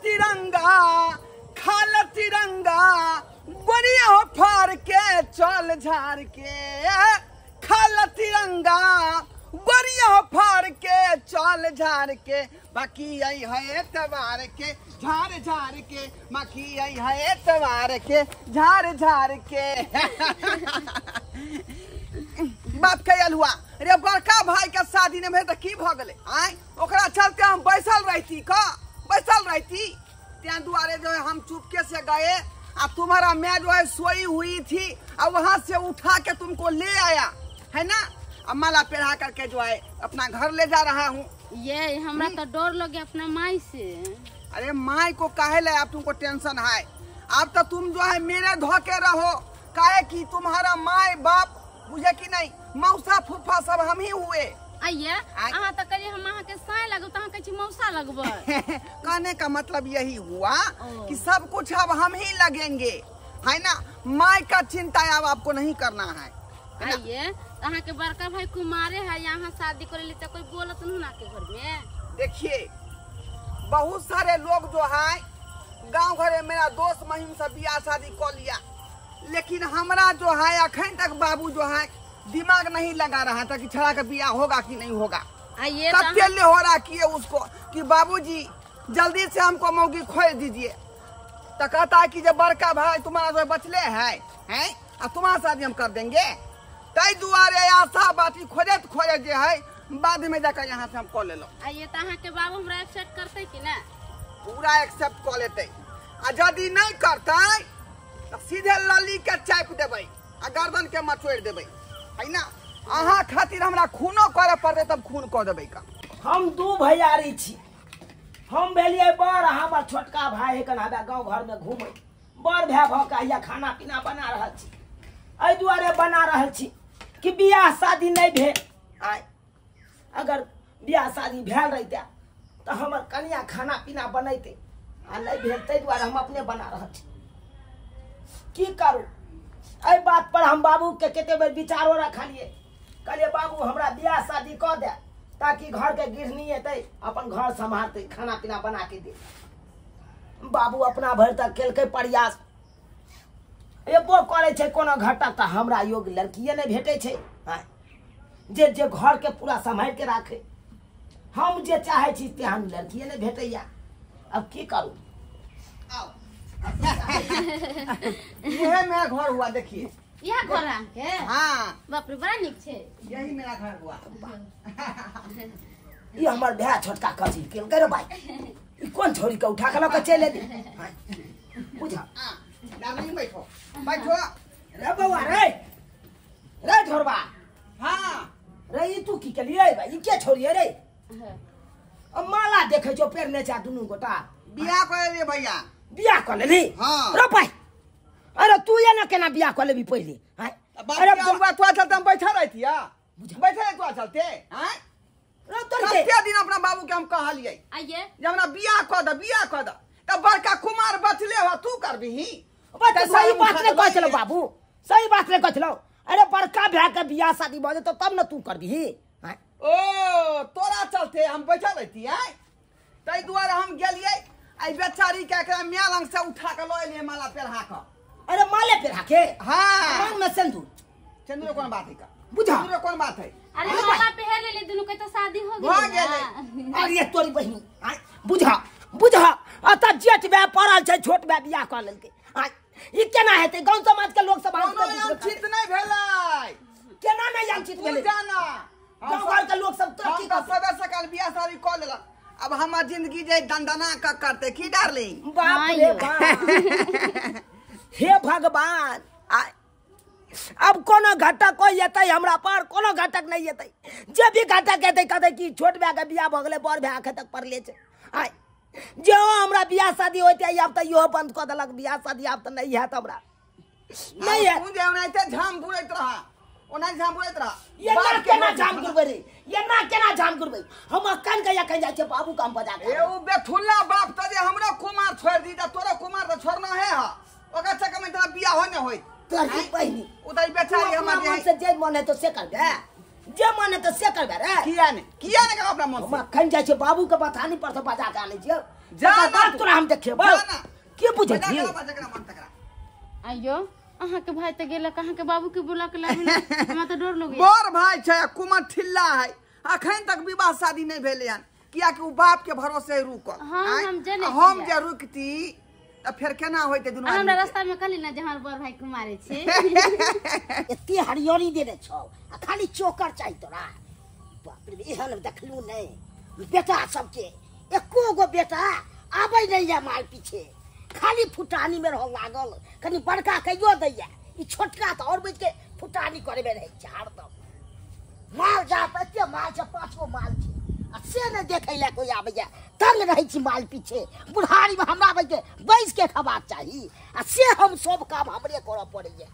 तिरंगा, खाल तिरंगा, गोरिया हो फाड़ के चल झाड़ के, खाल तिरंगा, गोरिया हो फाड़ के चल झाड़ के, बाकी आई है तवार के झाड़ झाड़ के, बाकी आई है तवार के झाड़ झाड़ के। बाप के हुआ रे बड़का भाई के शादी ने भेल त की भ गेलै आय, ओकरा चलते हम बैसल रहती का बैसल रहती, त्या दुआरे जो है हम चुपके से गए आ तुम्हारा मैं जो है सोई हुई थी और वहां से उठा के तुमको ले आया है ना, अब माला पहना करके जो है अपना घर ले जा रहा हूँ। ये हमरा तो डर लगे अपना माई से। अरे माई को काहे ले अब तुमको टेंशन है, अब तो तुम जो है मेरे धोके रहो, काहे कि तुम्हारा माई बाप बुझे कि नहीं, मौसा फूफा सब हम ही हुए। आइए अहाँ तो कहिए हम अहाँ के साय लगब त अहाँ कहै छी मौसा लगबै। कहने का मतलब यही हुआ कि सब कुछ अब हम ही लगेंगे है ना, माई का चिंता अब आपको नहीं करना है। आइए अहाँ के बड़का भाई कुमारे है, यहाँ शादी करे ले तो कोई बोलत नहीं ना के घर में। देखिए बहुत सारे लोग जो है गांव घरे मेरा दोस्त महिम से बियाह शादी कर लिया, लेकिन हमरा जो है अखन तक बाबू जो है दिमाग नहीं लगा रहा था कि छड़ा का बियाह होगा कि नहीं होगा। कत्ते ले हो रहा किए उसको कि बाबूजी जल्दी से हमको मौगी खोज दीजिए, तो कहता है कि जब बड़का भाई तुम्हारा जो बचले है हैं और तुम्हारा शादी हम कर देंगे, तई दुआरे आशा बाती खोजत खोजत जे है बाद में जाकर यहाँ से हम कॉल ले लो। आइए तो अहाँ के बाबू हमरा एक्सेप्ट करते कि ना? पूरा एक्सेप्ट कर लेते, आ यदि नहीं करते तो सीधे लली के चाप देबै आ गर्दन के मचोड़ देबै है ना। अहाँ खातिर हमरा खूनो करे पड़ते तब खून कऽ देबै का। हम दू भैयारी छी, हम भेलियै बड़, हमर छोटका भाई है कन्हा गाँव घर में घूमै, बड़ भाई भऽ के हैया खाना पीना बना रहल छी। एहि दुआरे बना रहल छी कि बियाह शादी नहीं भेल, आय अगर बियाह शादी भेल रहितै तऽ हमर कनिया खाना पीना बनैतै, आ नहीं भेल ताहि दुआरे हम अपने बना रहल छी। की करू, एहि बात पर हम बाबू के कते बेर विचारो रखलियै, कहलियै बाबू हमरा बियाह शादी कऽ दे ताकि घर के गृहणी एतै अपन घर सम्हारतै खाना पीना बना के दे। बाबू अपना भरि तक केलकै प्रयास, एबो करै छै कोनो घटक तऽ हमरा योग्य लड़किए नहि भेटै छै जे जे घर के पूरा सम्हारि के राखै, हम जे चाहै छी तेहन लड़किए नहि भेटैया, अब की करू। यह मेरा घर हुआ, देखिए यह घर है। हाँ बाप रे बड़ा निक छे, यही मेरा घर हुआ। ई हमर भाय छोटका कजी केलकै रे भाई, ई कोन छोरी के उठा के लऽ के चलि एली बुझा। डार्लिंग बैठो बैठो रे बौआ रे रे झोरबा। हाँ रे ई तू की केलियै भाई, ई के छोरी रे? अब माला देखै छौ पेरने छा दुनू गोटा। बियाह कर लिए भैया, बियाह कर लेली? हाँ रे भाई, अरे तू ये ना केना बियाह कर लेबी पहिले? अरे बौआ तोरा चलते हम बैठल रहतिया, बैठल रह तोरा चलते हैं रे तोर कते दिन अपना बाबू के हम कहलियै आइए जे हमरा बियाह कर दे बियाह कर दे, त बड़का कुमार बचले हो तू करबिही। सही बात नहीं कहै छलौ बाबू, सही बात नहीं कहै छलौ। अरे बड़का भाई के बियाह शादी भऽ जेतौ तब न तू करबिही। ओ तोरा चलते हम बैठल रहतियै, ताहि दुआरे हम गेलियै आई बेचारी के एकरा माय लंग से उठा के लऽ एलियै माला पेरहा के। अरे माले पेरहा के? हाँ मांग में सिंदूर, सिंदूर कोन बात है का बुझा, सिंदूर कोन बात है? अरे माला पहन लेले दुनू के तो शादी हो गेलै। अरे तोरी बहिनी बुझा बुझा, अत जेठ भाई पड़ल छै छोट भाई बियाह कऽ लेलकै, ई केना हेतै? गाँव समाज के लोग सब चित नहि भेलै, केना नहि अंचित भेलै जाना? गाँव घर के लोग सब तो की सबे सकाल बियाह शादी कऽ लेलक, अब हमर जिंदगी जे दंदना क करते की डार्लिंग। बाप रे बाप, हे भगवान, अब कोनो घटक कोई एतै हमरा पर, कोनो घटक नहीं एतै। जे भी घटक एतै कहतै कि छोट भाई के बियाह भऽ गेलै, बड़ भाई अखन तक पड़ले छै। आय जे हमरा बियाह शादी होइते आब तऽ इहो बंद कऽ देलक, बियाह शादी आब तऽ नहीं हैत हमरा, नहीं हैत। तू जे ओनाहिते झाम बुड़ैत रह, ओना झाम बुड़ैत रह। एना केना झाम गुरबै रे, एना केना झाम गुरबै? हम अखन के अखन जाइ छियै बाबू के हम बजा के। ए उ बेथुल्ला बाप त जे हमरो कुमार छोड़ दी त तोरो कुमार त छोड़ना है हा, ओकर चक्कर में तोरा बियाह हो ने होई। तोरी बहिनी उ त बेचारी हमर मन से जे मन है तो से करबे, जे मन है तो से करबे रे। किया ने किया ने अपना मन से? हम अखन जाइ छियै बाबू के बथानी पर से बजा के आनै छियै। जा ना तोरा हम देखेबौ के बुझै छी आइयो अहाँ के भाई त गेलक अहाँ के बाबू के बुला के लाबी हमरा त डर लगे बड़ भाई छै कुमार ठिल्ला है अखन तक विवाह शादी नहीं भेलै हन किया कि उ बाप के भरोसे रुकल। हां हम जने हम जे रुकती त फेर केना होइते दुनू आदमी। हमरा रास्ता में कहली ना जे हमर बड़ भाई कुमारे छै। एते हरियरी देने छौ आ खाली चोकर चाही तोरा। बाप रे एहन देखलू नहीं बेटा सबके एको गो बेटा आबै नहीं या माल पीछे खाली फुटानी में रह लागल। कनी बड़का कहियो दैया ई छोटका त और बैठ के फुटानी करबे रहै छै हरदम। माल जा एते माल छै 5 गो माल छै आ से नहीं देखै ला कोई आबैया तंग रहै छी माल पीछे। बुढ़ारी में हमरा बैठ के बैस के खबाक चाही आ से हम सब काम हमरे करऽ पड़ैया।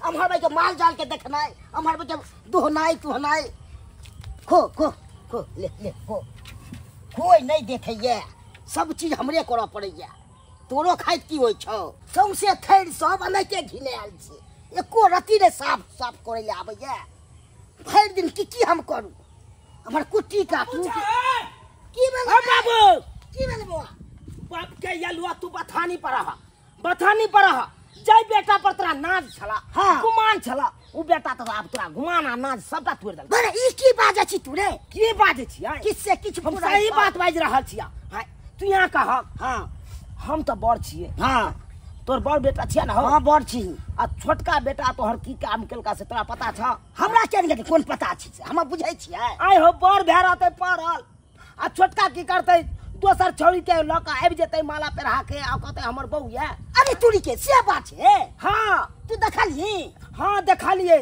अमहर बैठ के माल जाल के देखनाइ अमहर बैठ के दोहनाइ तुहनाइ खो खो खो ले ले खो कोई नहीं देखैया सब चीज हमरे करऽ पड़ैया। तोरो खाइत की होइ छौ सौंसे थैर सब एनाहिते घिनायल छै एको रत्ती नहि साफ साफ करै लए आबैया। भरि दिन की की हम करू हमर कुट्टी काटू की भेल बाबू की भेल बौआ बाप के यलुआ तू बथानी पर रह बथानी पर रह जाय बेटा पर तोरा नाज छला। हां गुमान छला उ बेटा त आब तोरा गुमान आ नाज सबटा तोड़ देल। बरे ई की बाजै छी तू रे की बाजै छी किछ से किछ हम सही बात बाजि रहल छिया। हां तू यहाँ कह। हां हम त बड़ छिए। हां तोर बड़ बेटा छिया ना। हां बड़ छी आ छोटका बेटा तोहर की काम केलका से तोरा पता छ? हमरा के नहीं कोन पता छी से हम बुझै छियै। आइ हो बड़ भए रहतै पड़ल आ छोटका की करतै दोसर छौड़ी के लऽ के आबि जेतै माला पेरहा के आ कहतै हमर बहू ये। अरे तोरी के से बात छै। हां तू देखलही? हां देखलियै।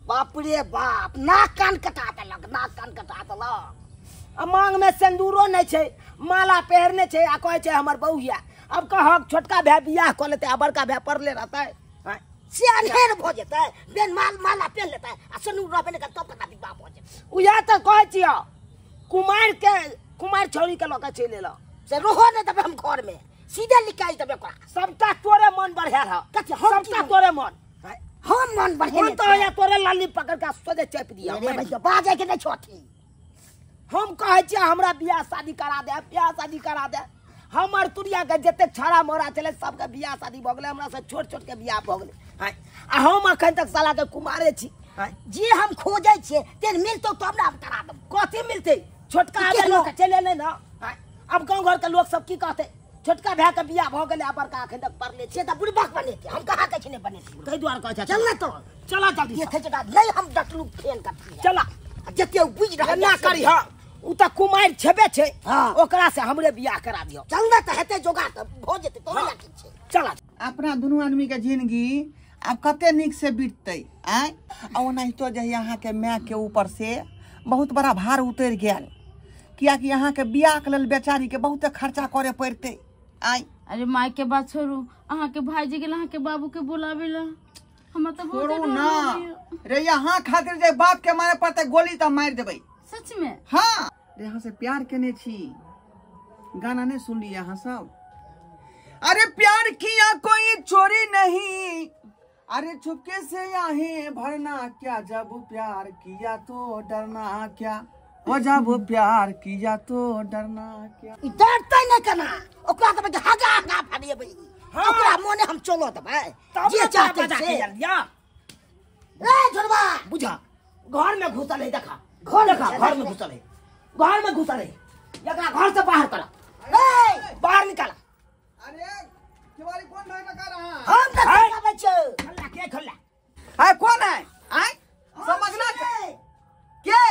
बाप रे बाप नाक कान कटा देलक नाक कान कटा देलक। आ मांग में सिंदूरो नहीं छै माला पहिरने छै आ कहै छै हमर बहू ये। अब कहक छोटका भाई बियाह कऽ लेतै आ बड़का भाई पड़ले रहतै से अन्हेर भऽ जेतै बेन माल माला पहिर लेतै आ सिंदूर रहबे नहि करतै तब कना विवाह भऽ जेतै। उएह तऽ कहै छियौ कुमार के कुमार छौड़ी के लऽ के चलि एलऽ से रहो नहि देबै हम घर में सीधे निकालि देबै ओकरा। सबटा तोरे मन बढ़ायल हऽ। कथी सबटा तोरे मन हम मन बढ़ेने मन तऽ होइया तोरे लाली पकड़ के सोझे चापि दिअ। बाजै के नहि छौ अथी। हम कहै छियै हमरा बियाह शादी करा दे बियाह शादी करा दे। हमर तुरिया के जतेक छड़ा मोरा छलै सबके बियाह शादी भऽ गेलै हमरा से छोट छोट के बियाह भऽ गेलै। आ हम अखन तक साला के कुमारे छी। जे हम खोजै छियै ते मिलतौ तब ने हम करा देब। कथी मिलतै? छोटका आबे लोक चलि एलै ने। आब गाँव घर के लोक सब की कहतै छोटका भाय के बियाह भऽ गेलै आ बड़का अखन तक पड़ले छै तऽ बुढ़बक बनेतै हम कहाँ कहै छी नहि बनेतै ताहि दुआरे कहै छै। चल ने तो चला जल्दी देखै छै नहि हम डटलू फेन कथी चला जते ओ बुझि रहल ना करी। हां उ तऽ कुमारि छेबे छै। हां ओकरा से हमरे बियाह करा दियौ। चल ने तऽ हेतै जोगाड़ तऽ भऽ जेतै तोरा की छै। चला अपना दुनू आदमी के जिंदगी आब कते नीक से बीततै। आँय आ ओनाहितो जे अहाँके माय के ऊपर से बहुत बड़ा भार उतरि गेल कियाकि अहाँके बियाह के लेल बेचारी के बहुते खर्चा करे पड़तै। आँय अरे माय के बात छोड़ू अहाँ के भाईजी गेल अहाँ के बाबू के बुलावे ला हमरा तऽ बहुत छोड़ू डर ना लगैया। रे यहाँ खातिर जे बाप के मारे पड़तै गोली तऽ मारि देबै। सच में? हाँ रे यहाँ से प्यार केने छी गाना नहीं सुन लिया यहाँ सब। अरे प्यार किया कोई चोरी नहीं अरे छुपके से आहे भरना क्या जब प्यार किया तो डरना क्या वो जब प्यार किया तो डरना क्या। ई डरतै नहि केना ओकरा तऽ हगा हगा फड़िएबै ओकरा मोने हम चलो देबै जे चाहतै से। रे झुरबा बुझा घर में घुसल है देखा घर देखा घर में घुसल है घर में घुसल है एकरा घर से बाहर करा रे बाहर निकाला। अरे केवाड़ी कौन भाई का रहा है? हम तऽ कहबै छै खल्ला के खल्ला है कौन है? आय समझना के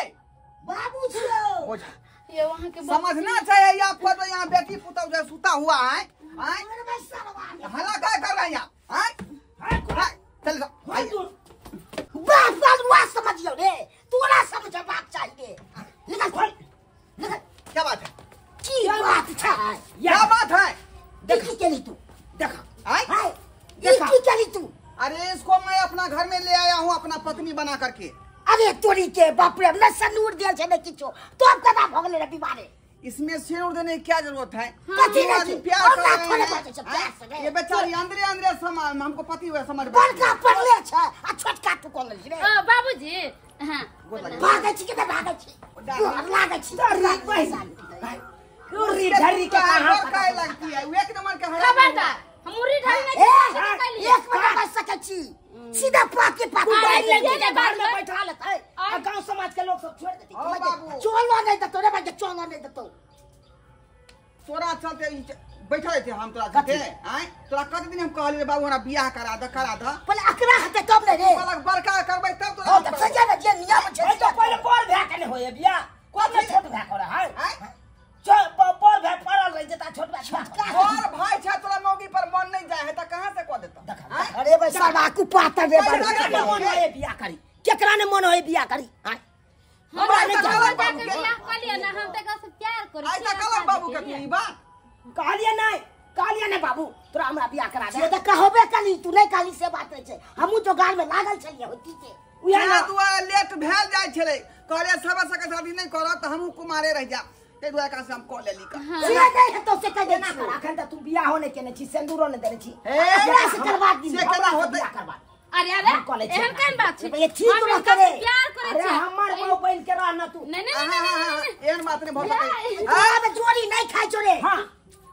बाबू छियो ये वहां के समझना चाहिए आपको तो यहाँ बेटी पुतौ जो सुता हुआ है। आय हल्ला क्या कर रहा है यहाँ? आय चल जाओ बाप बाप समझियो रे तोरा समझबाक चाहिए। निकल खोल निकल। क्या बात है? की बात छै? क्या बात है? देखी केली तू देखा आय देखा की केली तू? अरे इसको मैं अपना घर में ले आया हूँ अपना पत्नी बना करके। अरे तोरी के बाप रे न सनूर देल छै न किछो तब कदा भऽ गेलै रे बीमारे। इसमें सिंदूर देने की क्या जरूरत है? कथी नहीं प्यार और कर ना रहे थोड़े हैं। बाजै छै प्यार से रे। ये बेचारी अंदरे अंदरे समझ हमको पति हुए समझ बड़का पड़ले छै आ छोटका तू कोन लेलही रे। ओ बाबूजी हां भागै छी के भागै छी डर लागै छी उरी ढरी के कहां पता लगती है एक नंबर के खबरदार हम उरी ढरी नहीं एक मिनट बच सकै छी सीधा पाके पाके लड़की के घर में बैठा लेता है आ गांव समाज के लोग सब छोड़ देती चलो नहीं देतो रे भाई चलो नहीं देतो तोरा चलते बैठल रहते हम तोरा चलते आय तोरा कत दिन हम कहलिए रे बाबू हमरा बियाह करा द करा द पहिले अकरा हते तब ने रे पलक बड़का करबै तब तोरा हां त सजा ने जे नियम छै तो पहिले बड़ भए के ने होए बियाह कोन छोट भए करे है चल बड़ भए पड़ल रह जेता छोट भए बड़ भाई छै तोरा मौगी पर मन नहीं जाय है त कहां से क देता अरे भाई सरवा कुपातर रे बड़ मन होए बियाह करी केकरा ने मन होए बियाह करी हमरा नहीं जाके बियाह क लिया ना हम त से प्यार करी आई त कहलक बाबू के तू ई बात कहलिए नहीं कहलिए नहीं बाबू तोरा हमरा बियाह करा दे से त कहबे कली तू नहीं कहली से बात छै हमहु जोगार में लागल छलिए होती के उहे ना दुआ लेट भेल जाय छलै कहले सब सके शादी नहीं करब त हमहु कुमारे रह जा ते दुआ का से हम क लेली का से नहीं हेतौ से कह देना अखन त तू बियाह होने केने छी सिंदूरो ने देने छी एकरा से करवा दी से केना होतै करवा अरे अरे एहन केहन बात छै ये ठीक रह करे प्यार करे अरे हमर बहु बन के रह ना तू नहीं नहीं नहीं एहन बात नहीं भऽ सकै तू आबे जोड़ी नहीं खाइ छो रे हां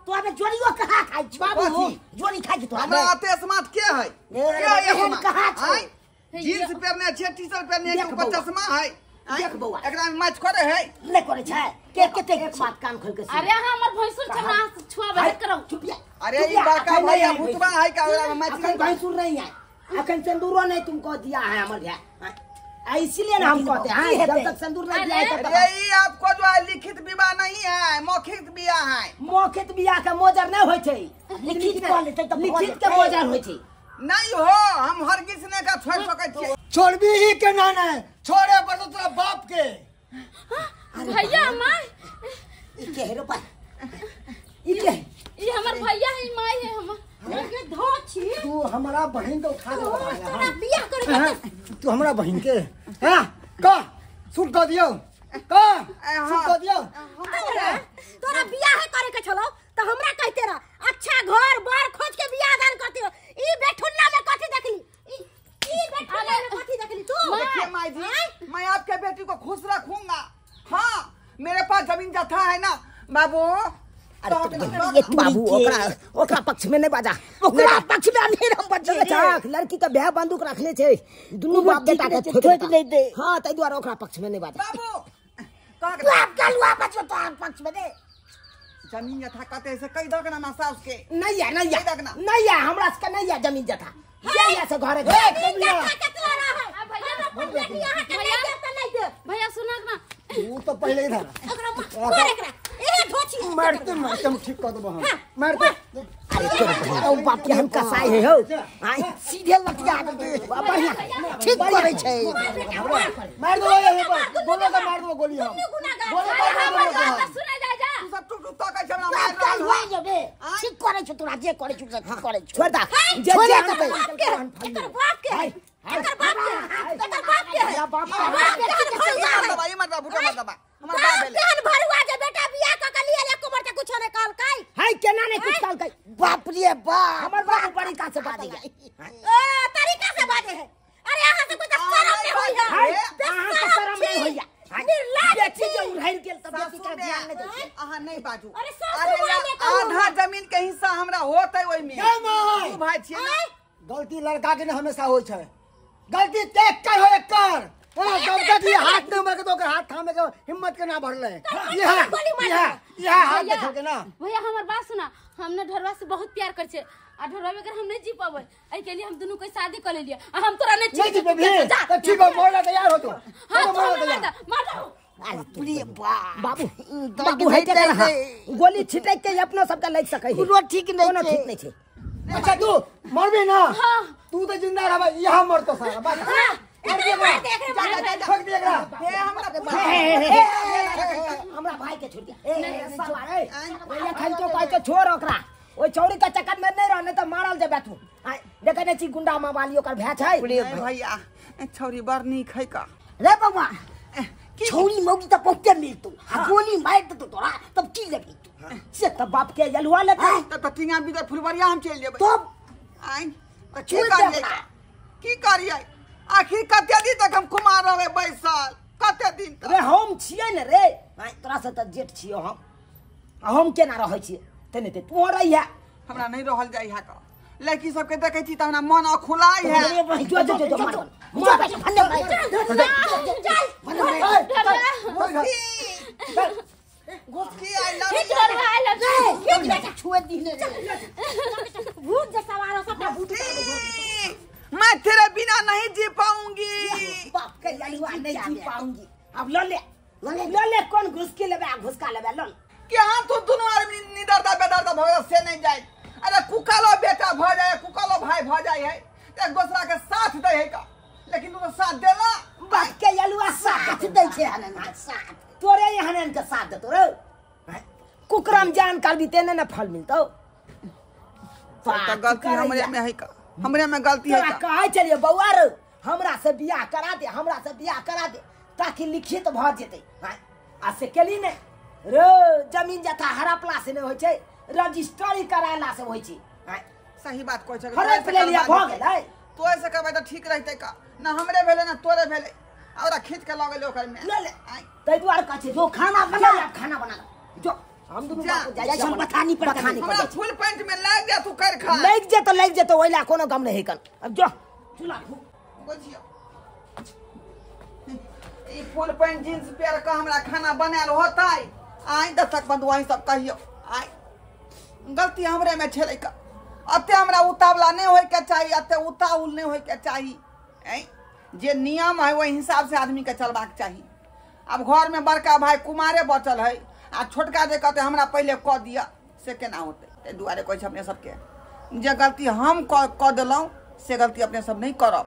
तू आबे जोड़ियो कहां खाइ छो बाबू जोड़ी खाइ छो हमरा अते स्मार्ट के है के एहन कहां छै जींस पहनने छै टी शर्ट पहनने छै ऊपर चश्मा है देख बौआ एकरा में मैच करे है नहीं करे छै के कते एक बात कान खोल के अरे हमर भैंसुर छै ना छुआबे करौ चुप अरे ई बड़का भैया भूतबा है का ओकरा में मैच अखन भैंसुर नहीं है अखन सिंदूरो नहीं तुमको दिया है हमर भैया इसीलिए ना हम कहते हैं जब तक सिंदूर नहीं दिया है तब तक ये आपको जो है लिखित विवाह नहीं है मौखिक विवाह है मौखिक विवाह के मोजर नहीं होय छै लिखित कह लेतै त लिखित के मोजर होय छै नहीं हो हम हरगिज ने का छोड़ सकै छी छोड़बी ही के ना ना छोड़े पर तोरा बाप के भैया माय ई के हेरो पर ई के ई हमर भैया है माय है हमर के धो छी तू हमरा बहिन के उठा ले तोरा बियाह करे तू हमरा बहिन के हां का सूट क दियो का सूट क दियो तोरा बियाह करे के छलो त हमरा कहते रह अच्छा घर बार खोज के बियाह दान करते हो ई बेठुन्ना में कथि देखली ई बेठुन्ना में कथि देखली तू देखिए माई जी मैं आपके बेटी को खुश रखूंगा हां मेरे पास जमीन जथा है ना बाबू अरे बाबू ओकरा ओकरा पक्ष में नहीं बाजा ओकरा पक्ष में नहीं हम बजे चाक लड़की के ब्याह बंदूक रखले छै दुनू बाप बेटा के ठोक नहीं दे हां तै दुआरे ओकरा पक्ष में नहीं बाजा बाबू तू आप गलुआ बचो तो आप पक्ष में दे जमीन जथा कहते ऐसे कई दो के ना मासा उसके नहीं है नहीं है नहीं है हमरा से नहीं है जमीन जथा ये ये से घरे जमीन जथा केतना रह है भैया अपन बेटी यहां के नहीं देता नहीं दे भैया सुनक ना तू तो पहले ही था ओकरा मार एकरा ए धोची मारते मारते हम ठीक कर देबो हम मारते अरे ओ बाप के हम कसाई है हो आई सीधे लटिया दे बढ़िया ठीक करे छै मार दो ये गोली का मार दो गोली हम गोली मार दो सुना जा जा तू सब टुक टुक ताकै छै हमरा मार काल होय जबे ठीक करे छै तोरा जे करे छै ठीक करे छै छोड़ दा जे जे बाप के एकर बाप के एकर बाप के एकर बाप के बाप के दबाई मत बा भूटा मत दबा हमर बाप भेले केहन भरुआ जे बेटा बियाह क के लिए एको बार त कुछो नै कहलकै हाय केना नै कुछ कहलकै बाप रे बाप हमर बाप तरीका से बाजे ओ तरीका से बाजे है अरे अहाँ सब के शर्म नै होई है अहाँ के शर्म नै होई है निर्लाज बेटी जे उड़ाइल गेल त बेटी के ध्यान नै दै अहाँ नहीं बाजू अरे सासु माय ने कहू आधा जमीन के हिस्सा हमरा होतै ओइ में तू भाई छियै ना गलती लड़का के ने हमेशा होई छै गलती देख कर हो एक कर जब तक ये हाथ नहीं मारे तो हाथ थामे के हिम्मत के ना भरले ये ये हाथ देखो के ना भैया हमर बात सुना हमने ढोरवा से बहुत प्यार कर छे आ ढोरवा बगैर हम नहीं जी पाबै एहि के लिए हम दुनू के शादी कर लेलिए आ हम तोरा नहीं जी पेबी त ठीक हो मोरला तैयार हो तू हां मार दे मार दे अरे प्रिय बाबू बाबू है के गोली छिटक के अपना सबका लग सकै है कोनो ठीक नहीं कोनो ठीक नहीं छै अच्छा तू मरबी ना तू तो जिंदा रहबा यहां मरतो सारा बस हमरा भाई के छोड़ दिया ए साला ए एखन तो कहै छै छोड़ ओकरा ओइ चौड़ी के चक्कर में नहीं रहने त मारल जेबे तू देखे नै छी गुंडा मावाली ओकर भै छै भैया छौरी बड़ नीक है का रे बौआ छौरी मौगी त बहुते मिलतौ आ गोली मारि देतौ तोरा तब की लेबही तू से त बाप के जलुआ लेतै त त टिंगा बिदर फुलबरिया हम चलि जेबै तब आइ त की करियै की करियै आखिर कते दिन तक हम कुमार रहबै बैसल कते दिन तक रे हम छियै ने रे तोरा से त जेठ छियो हम आ हम केना रहै छियै तेने ते तू रहिया हमरा नहीं रहल जाइ है का लड़की सबके देखै छी त हमरा मन अखुलाइ है जो जो जो जो मार चल गुस्की I love खींच ढोरवा I love you खींच बेटा छुए दीने भूत जे सवार हो सबटा भूत मैं तेरे बिना नहीं जी पाऊंगी बाप के ललुआ नहीं जी पाऊंगी अब ल ले ल ले कौन घुसके लेबे आ घुसका लेबे ल कि हां तू दोनों आदमी निदरदा बेदरदा भ से नहीं जाए अरे कुकालो बेटा भ जाए कुकालो भाई भ जाए है एक दूसरा के साथ दे है का लेकिन तू तो साथ देला बाप के यलुआ साथ दै छै हनन साथ तोरे हनन के साथ देतो रे कुकरम जान करबी तेने न फल मिलतो तो गलती हमरे में है का हमरे में गलती है तोरा कहै चलिए बौआ रे हमरा से बियाह करा दे हमरा से बियाह करा दे ताकि लिखित भ जेतै आ से केली ने रे जमीन जथा हड़पला से नै होइ छै रजिस्ट्री कराला से होइ छै सही बात कहै छै हड़प लेलियै भ गेलै तो ऐसे करबै त ठीक रहतै का ना हमरे भेलै ना तोरे भेलै और खींच के लऽ गेलै ओकर में ले ले तै दुआरे कहै छै जो खाना बना खाना बना जो हम दुनू बाप जाइ छी बथानी पर बथानी हमरा फुल पैंट में लाग जा तू कर खा लाग जेतो लाग जेतो ओइला कोनो गम नहीं कन अब जो चूल्हा बुझियो ई फुल पैंट जींस पेर के हमरा खाना बनायल होतै आइ दसक बंधुआई सब कहियो आइ गलती हमरे में छलै का अते हमरा उतावला नहीं होय के चाहिए अते उतावल नहीं होय के चाहिए ऐ जे नियम है ओहि हिसाब से आदमी के चलबाक चाहिए अब घर में बड़का भाई कुमारे बचल है आ छोटका जे कहते हमरा पहले कऽ दिअ से केना होतै ताहि दुआरे कहै छै अपने सबके जे गलती हम कऽ देलहुँ से गलती अपने सब नहीं करब।